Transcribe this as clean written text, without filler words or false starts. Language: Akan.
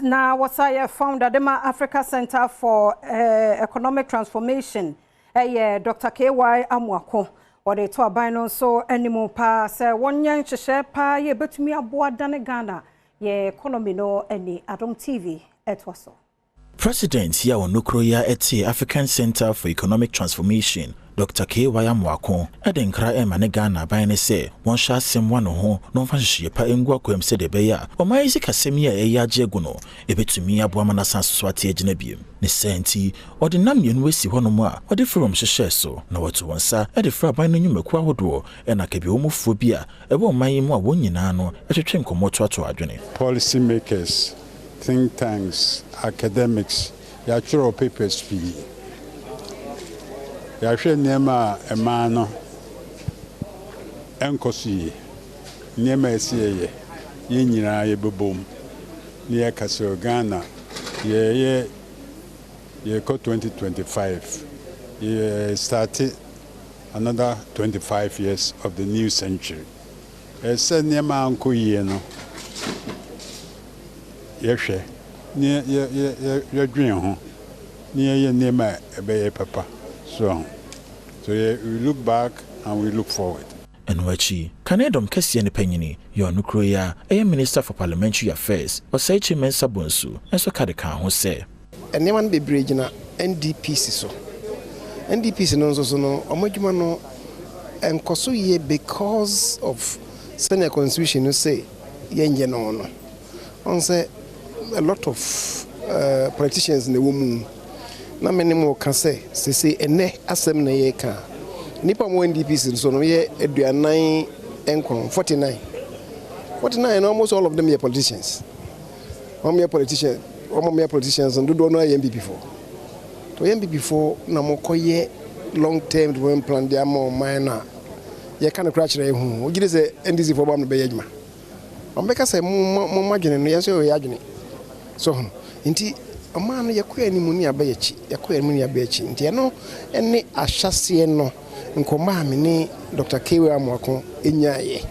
Na wɔsan yɛ founder de ma Africa Center for Economic Transformation ɛyɛ Dr. KY Amoako. Wɔde to aban no nso anim paa sɛ wɔnyɛ nhyehyɛ paa yɛ bɛtumi aboa dane Ghana yɛ economy no ani. Adom TV ɛtoa so. President yi a ɔno kuro yi a ɛte African Center for Economic Transformation, Dr. K.Y. Amoako, ɛde nkra ɛma ne Ghana aban ne sɛ wɔnhyɛ asɛm wa ne ho na ɔmfa nhyehyɛ pa ngu akwam, sɛdeɛ ɛbɛyɛ a ɔman yi sikasɛm yi a ɛyɛ agye agu no ɛbɛtumi aboa ma no asan so ate agyina biem. Ne sɛ nti ɔde nam mmienu asi hɔnom a ɔde forum hyehyɛɛ so na wɔto wɔn nsa ɛde fra aban no nnwumakuo ahodoɔ ɛna kabiawɔmufoɔ bi a ɛwɔ ɔman yi mu a wɔn nyinaa no ɛtwetwe nkɔmmɔ toatoa adwene. Policy makers, think tanks, academics, yɛatwerɛ papers pii. Yɛahwɛ nneɛma a ɛmaa no ɛnkɔ so yie, nneɛma a ɛsi yɛyɛ, yɛn nyinaa yɛbɛbom na yɛka sɛ Ghana yɛyɛ, yɛkɔ 2025, yɛ start another 25 years of the new century. Ɛsɛ nneɛma ankɔ yie no, yɛhwɛ ne yɛdwen ho ne yɛyɛ nneɛma a ɛbɛyɛ papa so we look back and we look forward. Ɛno akyi, kane dɔm kɛseɛ no panyini yɛ ɔno kuro yi a ɛyɛ Minister for Parliamentary Affairs, Osei Kyei Mensah Bonsu, nso ka de ka ho sɛ nneɛma no bebree gyina NDPC so. NDPC no nso so no, ɔmo adwuma no nkɔ so yie because of sɛnea constitution no sɛ yɛnyɛ no. Ɔn sɛ a lot of politicians na ɛwɔ mu na me ne mo ka sɛ sese ɛnɛ asɛm na yɛreka. Nnipa mo NDPC nso no yɛ 49, 49, 49 no, almost all of them yɛ politicians. Wɔn yɛ politicians, wɔn yɛ politicians dodoɔ no ayɛ NPP foɔ to yɛ NPP foɔ na mo kɔyɛ long term development plan de ama ɔman no a yɛka no kora kyerɛ yɛ ho. Wogye di sɛ NDC foɔ ba no bɛyɛ adwuma? Wɔn bɛka sɛ mo mo adwene no, yɛn nso yɛ adwene so ho. Nti ɔman no yɛkɔ anim ne abɛyɛ akyi, yɛkɔ anim ne abɛyɛ akyi. Nti ɛno ne ahyɛseɛ no nkɔmmɔ a me ne Dr. K.Y. Amoako nyaeɛ.